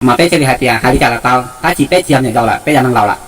Mas peb thiaj li hais tias hais li cas los tau, tab sis peb tsis yog me nyuam yaus lawm, peb yog neeg laus lawm.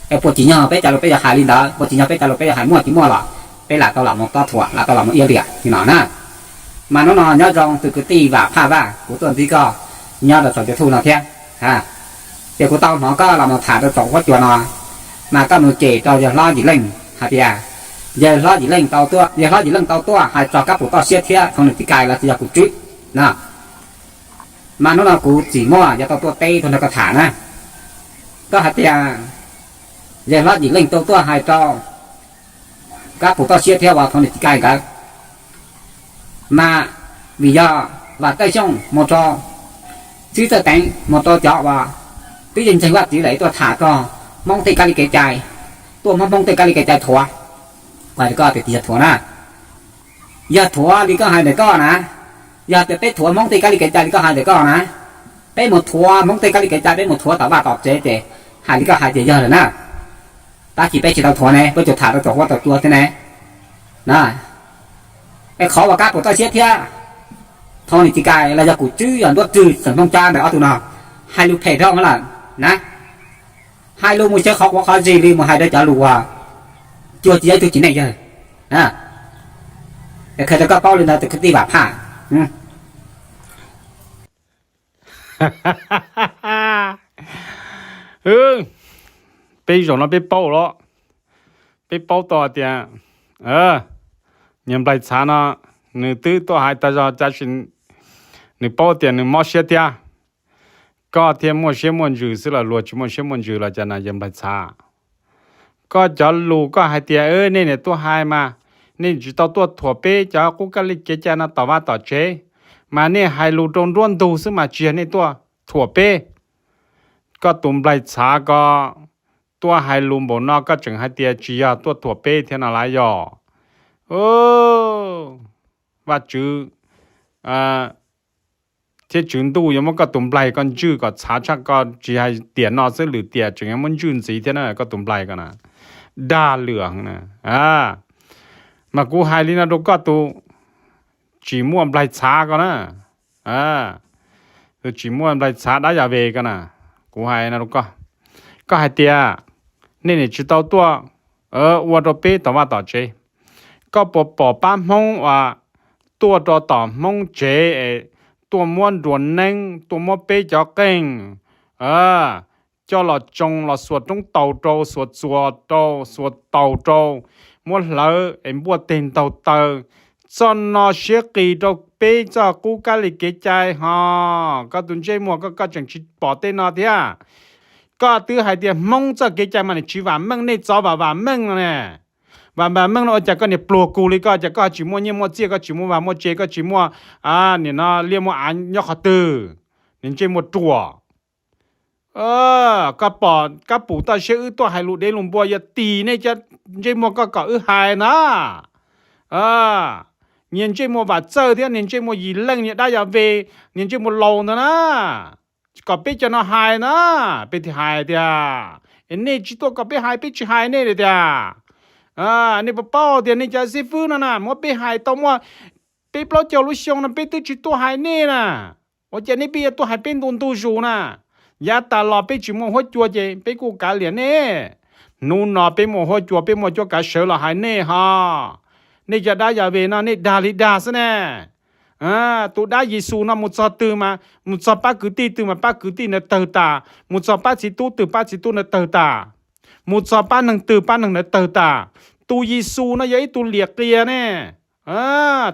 Es puas tsim nyog peb cov lus peb yuav hais li ntawd, puas tsim nyog peb cov lus peb yuav hais muaj tsis muaj los peb lam tau los mus tob thuam, lam tau los mus iab liam li no na. Mas hnub no nyob zoo tus kwv tij Vam Phaj Vaj, kuv tuaj ntsib koj nyob rau saum YouTube no thiab. Ces kuv tau hnov koj los mus tham rau saum huab cua no, mas koj mus cem rau yawg hlob Yim Leej hais tias yawg hlob Yim Leej tau tuaj, yawg hlob Yim Leej tau tuaj hais txog kab pum toj siab thiab thoo nws tib kais los tsis yog kuv tswb no. Mas hnub no kuv txim muaj yuav tau tuaj teb tuaj nrog koj tham na. Koj hais tias yawg hlob Yim Leej tau tuaj hais rau kab pum toj siab thiab uas thoo nws tib kais ntawd, mas vim yog Vam Tawj Xyooj mus rau Txwj Txawj Teev mus rau cov uas twb yeej ntseeg Vaj Tswv lawm tuaj tham txog Hmoob tej kab li kev cai, tuaj muab Hmoob tej kab li kev cai thuav. Kuv hais rau koj tias tsis yog thuav na. Yog thuav li koj hais ntawm koj na, yog tias peb thuav Hmoob tej kab li kev cai li koj hais ntawm koj na, peb mus thuav Hmoob tej kab li kev cai, peb mus thuav tom vaj tom tsev ces hais li koj hais ces yog lawm na. Tab sis peb tsis tau thuav ne, peb tsuas tham rau saum huab saum cua xwb ne. Es qhov uas kab pum toj siab thiab thoo nws tib kais los yog kuv tswb yog nruab rwg xeem Hmoob Tsab ntawm ob tug no hais lus phem dhau lawm na. Hais lus mus xyaw qhov quav qhov zis li mus hais rau cov lus uas cuag tsis yog ib tug txiv neej yawg. Es qhia rau koj paub li ntawd tus kwv tij Vam Phaj. Peb zaum no peb paub los, peb paub tau tias niag Nplaig Txhav no nws twb tuaj hais tag zog tab sis nws paub tias nws mob siab thiab. Koj thiaj muaj siab muaj ntsws xwb los luag tsis muaj siab muaj ntsws los cas na yawg Nplaig Txhav? Koj cov lus koj hais tias nej niam tuaj hais mas nej tsis tau tuaj thuam peb cov qub kab li kev cai no tom vaj tom tsev, mas nej hais lus rau nruab ntug xwb mas tsis yog nej tuaj thuam peb. Koj tus Nplaig Txhav ko tuaj hais lus npaum no koj tseem hais tias tsis yog tuaj thuam peb thiab no lawm yog? Vaj Tswv thiab Tswv Ntuj yuav muab koj tus Nplaig ko ntswj kom txhav tshaj ko, tsis hais tiam no xwb lwm tiam tseem yuav muab ntswj ntxiv thiab na koj tus Nplaig ko na. Dag lwm na. Mas kuv hais li no rau koj tus tsis muaj Nplaig Txhav ko na, tus tsis muaj Nplaig Txhav dab Yas Ves ko na, kuv hais no rau koj, koj hais tias nej niam tsis tau tuaj ua rau peb tom vaj tom tsev. Koj puas pom pab Hmoob uas tuaj rau tom Hmoob tsev es tuaj muab nruas neeb, tuaj muab peb cov qeej coj los tsoo los xuas roob taus rau, xuas txuas rau, xuas taus rau, muab hlawv es npuaj teg ntaug taw, txoj no siab qis rau peb txoj qub kab li kev cai ho? Koj tus ntsej muag ko koj tseem tsis pom tej no thiab. Koj twb hais tias Hmoob txoj kev cai mas nws tsis vam meej, nej txov vam vam meej no ne. Vam vam meej no ua cas koj niam pluag kug li koj, cas koj tsis muaj nyiaj muaj txiaj, koj tsis muaj vaj muaj tsev, koj tsis muaj nim no liaj muaj av nyob qhov twg? Niag ntsej muag ruam. Koj pom kab pum toj siab wb tuaj hais lus dev lus npua yuav tis nej cov ntsej muag koj kom wb hais na. Niag ntsej muag Vam Txawj thiab niag ntsej muag Yim Leej, niag dab Yas Ves, niag ntsej muag laus ntawd na, kom peb cov no hais na, peb thiaj hais tiag. Es nej tsis tuaj kom peb hais, peb tsis hais nej li tiag. Nej puas paub tias nej cov xib fwb no na muab peb hais tau muaj peb plaub caug lub xyoo no peb twb tsis tuaj hais nej na. Ua cas nej peb yuav tuaj hais peb ntu ntu zus na? Yav tas los peb tsis muaj huab cua ces peb kuj kav liam nej. Hnub no peb muaj huab cua, peb muaj cuab kav sawv los hais nej ho. Nej cov dab Yas Ves no nej dag li dag xwb ne. Tus dab Yexus no mus txog twg mas, mus txog pab kwv tij twg mas pab kwv tij ntawd tawg tas, mus txog pab txiv tub twg pab txiv tub ntawd tawg tas, mus txog pab neeg twg pab neeg ntawd tawg tas. Tus Yexus no yog ib tug liam qias ne.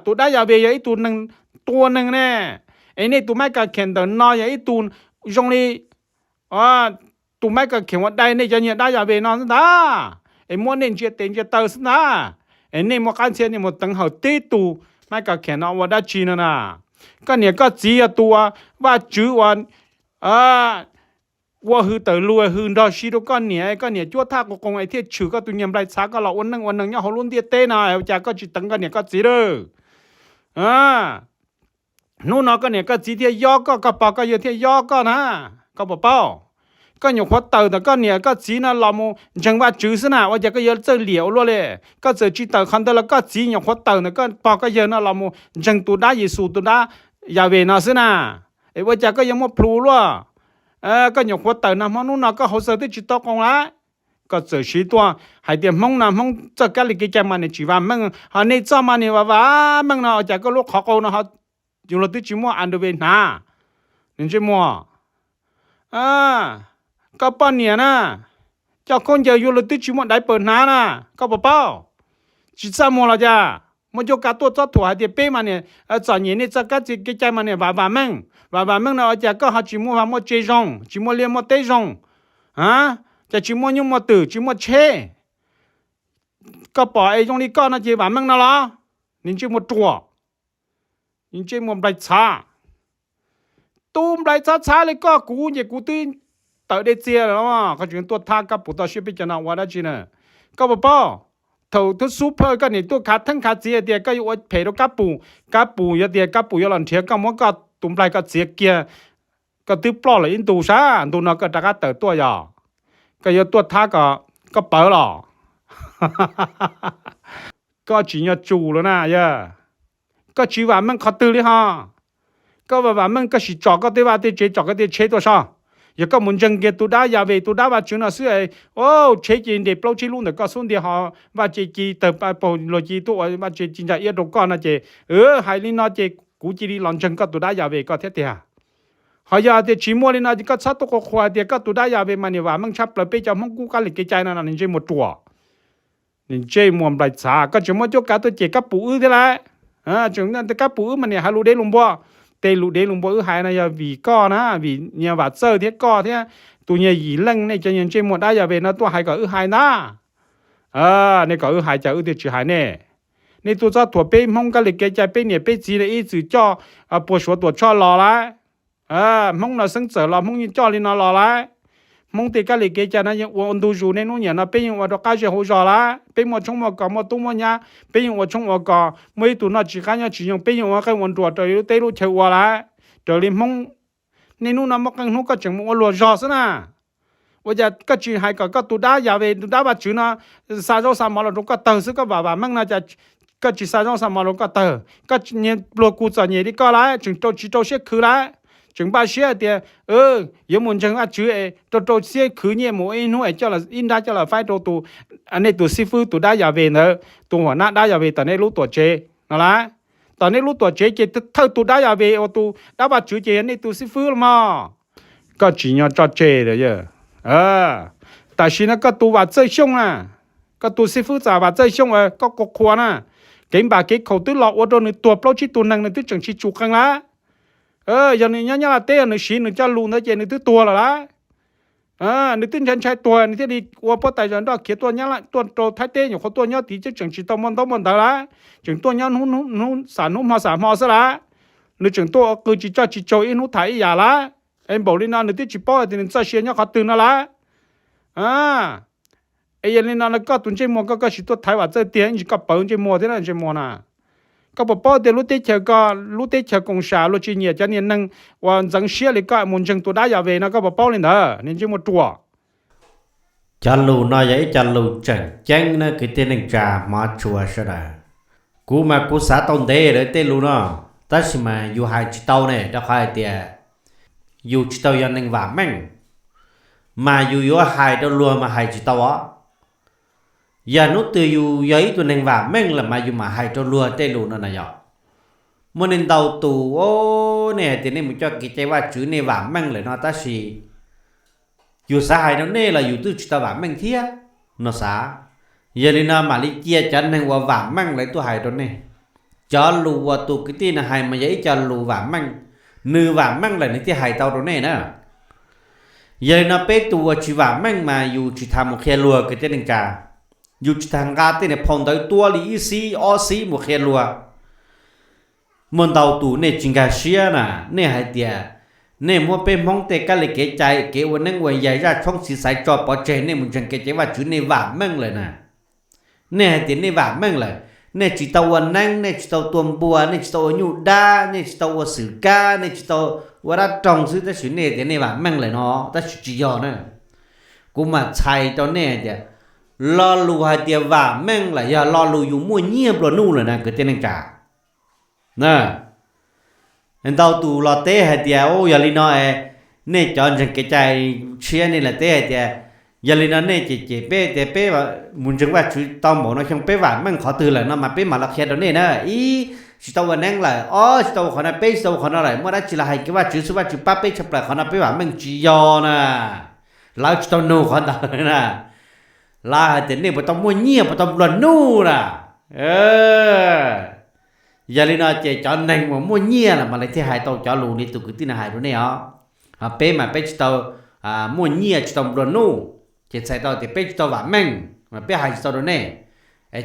Tus dab Yas Ves yog ib tug neeg tua neeg ne. Es nej tus Maiv Kas Kheem ntawm no yog ib tug zoo li tus Maiv Kas Kheem uas dai nej cov niag dab Yas Ves no ntag. Es muab nej ntsia tes ntsia taw xwb ntag. Es nej muaj qab ntxhiab nej mus teev hawm tib tug Maiv Kas Kheem no ua dab tsi no na? Koj niam koj txiv yog tus uas Vaj Tswv uas ua hwj tawm lug hwj nrog si rau koj niam, koj niam cuab thaj qus qoos es thiaj tshwm koj tus niag Nplaig Txhav koj los ua neej ua neeg nyob hauv lub ntiaj teb no, ua cas koj tsis teev koj niam koj txiv lawm? Hnub no koj niam koj txiv thiaj yob koj, koj pog koj yawg thiaj yob koj na. Koj puas paub? Koj nyuam qhuav tawm ntawm koj niam koj txiv no los mus ntseeg Vaj Tswv xwb na, ua cas koj yuav txawj liam ua luaj li? Koj txawm tsis tawm qhov ntawd los koj txiv nyuam qhuav tawm ntawm koj pog koj yawg no los mus ntseeg tus dab Yexus tus dab Yas Ves no xwb na. Es ua cas koj yuav muaj plhus luaj? Koj nyuam qhuav tawm nag hmo hnub no koj hauv xaws twb tsis tau qoos lawm. Koj txawm siv tuaj hais tias Hmoob no Hmoob txoj kab li kev cai mas niam tsis vam meej, ho nej txoj mas niam vam vam meej no ua cas koj lub qhov qau no yuav luag twb tsis muaj underwear hnav? Nws ntsej muag, koj poj niam na, coj khaub ncaws yuav luag twb tsis muaj diaper hnav na, koj puas paub? Tsis txaj muag los cas? Muaj cuab kav tuaj txob thuam hais tias peb mas niam txom nyem, nej txoj kab kev cai mas niam vam vam meej, vam vam meej no ua cas koj ho tsis muaj vaj muaj tse zoo, tsis muaj liaj muaj teb zoo, ces tsis muaj nyuj muaj twm, tsis muaj tsheb? Koj pom es zoo li koj no ces vam meej no los? Nws ntsej muag ruam, nws ntsej muag nplaig txhav. Tus nplaig txhav txhav li koj kuv ces kuv twb tawm dej txias lawm, koj tseem tuaj thab kab pum toj siab peb cov no ua dab tsi na? Koj puas paub, thaum thub xub phawj koj niam tuaj khav theeb khav txiv hais tias koj yuav ua phem rau kab pum, kab pum yog tias kab pum yuav los nrhiav koj muab koj tus nplaig koj txiav kiag, koj twb ploj lawm ib ntus sab ntus no koj rov qab tawm tuaj yog koj yuav tuaj thab kom koj pawv los? Koj tsis nyog tsum los na yog? Koj tsis vam meej qhov twg li ho? Koj vam vam meej koj sim tsom koj tej vaj tej tsev, tsom koj tej tsheb tuaj soj. Yog koj mus ntseeg kiag tus dab Yas Ves, tus dab Vajtswv no xwb, tsheb ces nres plaub tsib lub ntawm koj xub ntiag, ho vaj tse ci tawg paug luag ci tuaj ua vaj tse ci ntsa iab rau koj no ces, hais li no ces kuv cia li los ntseeg koj tus dab Yas Ves koj thiab tiag. Ho yog tias tsis muaj li no ces koj txhob tuaj qhuas qhuas tias koj tus dab Yas Ves mas niam vam meej tshaj plaws peb cov Hmoob kub kab li kev cai no, nws ntsej muag ruam, nws ntsej muag nplaig txhav. Koj tseem muaj cuab kav tuaj cem kab pum wb thiab lauj. Kab pum wb mas niam hais lus dev lus npua. Tej lus dev lus npua wb hais no yog vim koj na, vim niag Vam Txawj thiab koj thiab tus niag Yim Leej, nej cov niag ntsej muag dab Yas Ves no tuaj hais kom wb hais ntag. Nej kom wb hais cas wb thiaj tsis hais nej? Nej tuaj txob thuam peb Hmoob kab li kev cai, peb niam peb txiv ib txwm coj puag Suav Tuam Tshoj los lawm. Hmoob no xeeb txawm los Hmoob yeej coj li no los lawm. Hmoob tej kab li kev cai no yeej ua ua ntu zus, niaj hnub niam no peb yeej ua rau qab zej hauv zos lawm. Peb muaj tshoob muaj kos, muaj tub muaj nyab peb yeej ua tshoob ua kos, muaj ib tug noj tsis qab nyob tsis zoo peb yeej ua qeej ua nruas raws li lub teb lub chaw ua lawm. Raws li Hmoob, niaj hnub no muaj qee hnub koj tseem mus ua luag zog xwb na. Ua cas koj tsis hais kom koj tus dab Yas Ves, tus dab Vajtswv no xa zaub xa mov los rau koj tawg xwb, koj vam vam meej no cas koj tsis xa zaub xa mov los rau koj tawg? Koj niag pluag kuv txom nyem li koj lawm tseem rau tsis rau siab khwv lawm, tseem npaj siab hais tias yuav mus ntseeg Vajtswv es rau rau siab khwv nyiaj mus ib hnub es coj ib nrab coj los faib rau tus, nej tus xib fwb tus dab Yas Ves ntawd, tus huam nab dab Yas Ves tom nej lub tuam tsev no lawm. Tom nej lub tuam tsev ces thawj tus dab Yas Ves uas tus dab Vajtswv ces yog nej tus xib fwb los mog. Koj tsim nyog tso tseg. Tam sim no koj tus Vam Txawj Xyooj na, koj tus xib fwb txawj Vam Txawj Xyooj uas koj qhuas qhuas na, kev npam kev khaum twb los ua rau nws tuag plaub tsib tug neeg, nws twb tseem tsis tsum qee lawm. Yog nws nyob Nyab Laj teb, yog nws siv nws cov lus ntawd ces nws twb tuag lawm lauj. Nws twb ntshai ntshai tuag nws thiaj li ua puab tais zog nroj khiav tuaj, tuaj rau Thaib teb, nyuam qhuav tuaj nyob tid twb tseem tsis tau muaj ntaub muaj ntawv lawm, tseem tuaj nyob hnub xam hnub hmo xam hmo xwb lawm. Nws tseem tuaj ua qw tsis tso tsis tsaug ib hnub tham ib yam lawm. Es npaum li no nws twb tsis paub tias nws txoj sia nyob qhov twg no lawm. Es yog li no koj tus ntsej muag koj, koj sim tuaj thaiv Vam Txawj tiag, ntsis koj pawv ntsej muag thiab ntsej muag na. Koj puas paub tias lub teb chaws, koj lub teb chaws koom sam luag tsis nyiam cov niag neeg uas ntxeev siab li koj mus ntseeg tus dab Yas Ves no, koj puas paub li ntawd, niag ntsej muag ruam? Cov lus no yog ib co lus tseem ceeb na kwv tij neej tsa hmov tshua sawv daws. Kuv mas kuv xav tau ntev lawm tej lus no, tab sis mas yus hais tsis tau ne, rau qhov hais tias yus tsis tau yog neeg vam meej, mas yus yuav hais rau luag mas hais tsis tau os. Yog hnub twg yus yog ib tug neeg vam meej lawm mas yus mam hais rau luag tej lus no na yog. Muaj nej ntau tus, nej hais tias nej mus coj kev cai Vajtswv nej vam meej lawm no, tab sis yus xav hais rau nej los yus twb tsis tau vam meej thiab no xav. Yog li no mam li cia cov neeg uas vam meej lawv tuaj hais rau nej. Cov lus uas tus kwv tij no hais mas yog ib co lus vam meej, nws vam meej lawm nws thiaj hais tau rau nej na. Yog li no peb tus uas tsis vam meej mas yus tsis tas mus qhia luag kwv tij neej tsa, yus tsis tas nqa tej niag phau ntawv tuab li ib xib ob xib mus qhia luag. Muaj ntau tus nej tsis nkag siab na, nej hais tias nej muab peb Hmoob tej kab li kev cai, kev ua neeb ua yaig, zaj tshoob txiv xaiv tso pov tseg, nej mus ntseeg kev cai Vajtswv, nej vam meej lawm na. Nej hais tias nej vam meej lawm, nej tsis tau ua neeb, nej tsis tau tua npua, nej tsis tau ua nyuj dab, nej tsis tau ua xwm kab, nej tsis tau ua dab roog xwb, tab sis nej tias nej vam meej lawm no, tab sis tsis yog na. Kuv mam txhais rau nej hais tias lo lus hais tias vam meej lawm yog lo lus yus muaj nyiaj nplua nuj lawm na kwv tij neej tsa. Ntau tus los teb hais tias, u, yog li no es nej cov ntseeg kev cai tshiab nej lawv teb hais tias, yog li no nej ces cem peb tias peb mus ntseeg Vajtswv tau npaum no xyoo peb vam meej qhov twg lawm no mas peb mam los qhia rau nej na. Ib, tsis tau ua neeb lawm. Ob, tsis tau ua qhov no, peb tsis tau ua qhov no lawm, muaj dab tsi los hais kiag Vajtswv xwb, Vajtswv pab peb tshaj plaws, qhov no peb vam meej tsis yog na. Lawv tsis tau nug qhov ntawd na. Lawv hais tias nej puas tau muaj nyiaj, puas tau nplua nuj na. Yog li no ces cov neeg uas muaj nyiaj los mas lawv thiaj hais tau cov lus li tus kwv tij no hais rau nej os. Peb mas peb tsis tau muaj nyiaj, tsis tau nplua nuj, ces txhais tau tias peb tsis tau vam meej mas peb hais tsis tau rau nej.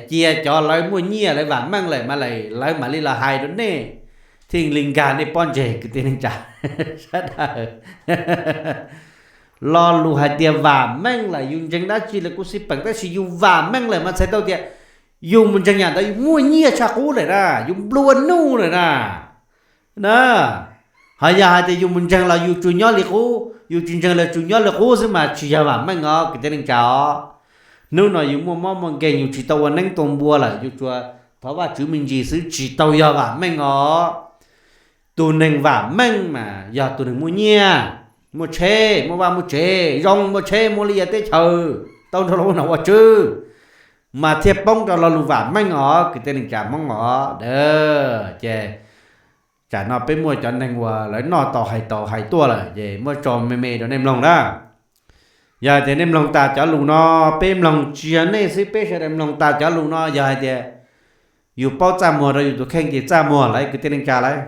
Cia cov lawv muaj nyiaj lawv vam meej lawm mas lawv mam li los hais rau nej, thiaj li nkag nej pob ntseg kwv tij neej tsa sawv daws. Lo lus hais tias vam meej lawm, yus ntseeg dab tsi los kuj xij peem, tab sis yus vam meej lawm mas txhais tau tias yus mus ntseeg yam ntawd yus muaj nyiaj tshaj qub lawm na, yus nplua nuj lawm na. Na, ho yog hais tias yus mus ntseeg los yus tsuas nyob li qub, yus tsis ntseeg los tsuas nyob li qub xwb mas tsis yog vam meej os kwv tij neej tsa os. Hnub no yus muaj mob muaj nkeeg, yus tsis tau ua neeb tau npua lawm, yus tsuas thov Vajtswv me ntsis xwb tsis tau yog vam meej os. Tus neeg vam meej mas yog tus neeg muaj nyiaj, muaj tsheb, muaj vaj muaj tsev, zoo, muaj tsheb muaj li yam teb chaws, tau nrog luag ua nom ua tswv, mas thiaj poob rau lo lus vam meej os kwv tij neej tsa Hmoob os. Ces tsam no peb muaj cov neeg uas lawv noj tau hais tau hais tuaj lawm ces muab tso me me rau nej mloog na. Yog hais tias nej mloog tas cov lus no, peb mloog tsis yog nej xwb, peb sawv daws mloog tas cov lus no, yog hais tias yus paub txaj muag rau yus tus kheej ces txaj muag lawm kwv tij neej tsa lauj.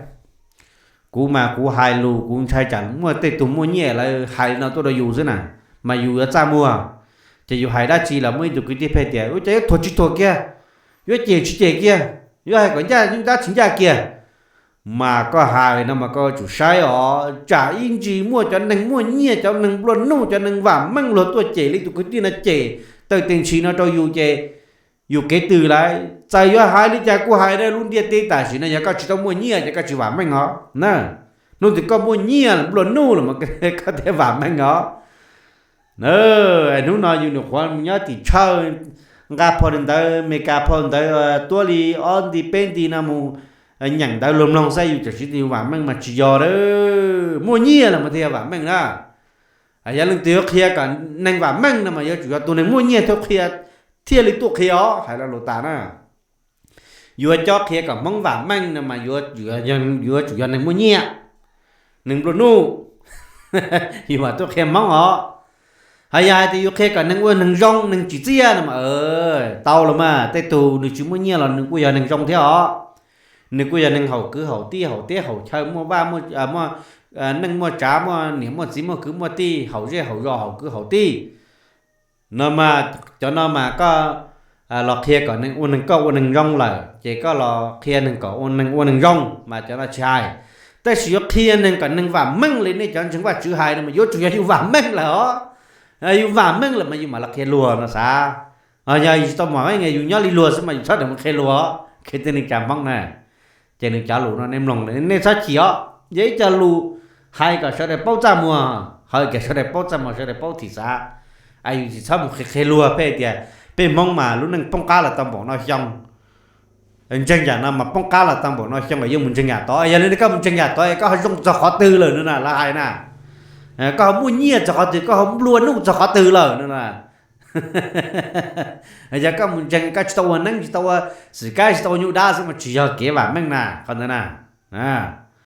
Kuv mas kuv hais lus kuv ntshai tsam muaj tej tug muaj nyiaj lawv hais li no tuaj rau yus xwb na, mas yus yuav txaj muag. Ces yus hais dab tsi los muaj ib tug kwv tij pheej tias ua cas yuav thuam tsis thuam kiag, yuav cem tsis cem kiag, yuav hais kom ncaj dab tsis ncaj kiag. Mas koj hais no mas koj tsum saib os, tsam ib ntsis muaj cov neeg muaj nyiaj, cov neeg nplua nuj, cov neeg vam meej luag tuaj cem li tus kwv tij no cem tawm tes ntshis no rau yus ces yus kev twg lauj? Txawm yuav hais li cas kuj hais, lub ntiaj teb tam sim no yog koj tsis tau muaj nyiaj ces koj tsis vam meej os na. Hnub twg koj muaj nyiaj nplua nuj los mas koj thiaj vam meej os. Hnub no yus nyuam qhuav nyob tim tshawj, nqa phau ntawv Amelikas phau ntawv tuab li ob nti peb nti no mus nyeem ntawv luag mloog xwb yus txawm siv yus vam meej mas tsis yog. Muaj nyiaj los mas thiaj yog vam meej na. Yog leej twg yuav qhia kom neeg vam meej no mas yuav tsum yog tus neeg muaj nyiaj thiaj qhia, thiaj li tuaj qhia os, hais lo lus tas na. Yuav cob qhia kom Hmoob vam meej no mas yuav tsum yog neeg muaj nyiaj, neeg nplua nuj, yus mam tuaj qhia Hmoob os. Ho yog hais tias yus qhia kom neeg ua neeg zoo, neeg tsim txiaj no mas tau los mas, tej tug nws tsis muaj nyiaj los nws kuj yog neeg zoo thiab os. Nws kuj yog neeg haum kwv haum tij, haum teb haum chaw, muaj vaj, muaj neej muaj tsav, muaj niam muaj txiv, muaj kwv muaj tij, haum zej haum zos, haum kwv haum tij. No mas cov no mas koj los qhia kom neeg ua neeg, koj ua neeg zoo lawm ces koj los qhia neeg kom ua neeg, ua neeg zoo mas cov no tsis hais. Tab sis yuav qhia neeg kom neeg vam meej li nej cov ntseeg Vajtswv hais no mas yuav tsum yog yus vam meej lawm os. Yus vam meej lawm mas yus mam los qhia luag no xav. Yog yus tsis tau vam meej, yus nyob li luag xwb mas yus txhob mus qhia luag os, kwv tij neej tsa Hmoob na. Ces nws cov lus no nej mloog, nej txhob chim os. Yog ib co lus hais kom sawv daws paub txaj muag, hais kom sawv daws paub txaj muag, sawv daws paub thim xav. Yus tsis txhob mus qhia, qhia luag peb tias peb Hmoob mas lub neej poob qab los tau npaum no xyoo. Ntseeg yam no mas poob qab los tau npaum no xyoo, yuav mus ntseeg yam tod. Yog li ntawd koj mus ntseeg yam tod koj ho zoo txog qhov twg lawm no na, lawv hais na. Koj ho muaj nyiaj txog qhov twg, koj ho nplua nuj txog qhov twg lawm no na. Yog koj mus ntseeg koj tsis tau ua neeb, tsis tau ua xwm kab, tsis tau ua nyuj dab xwb mas tsis yog kev vam meej na, qhov ntawd na.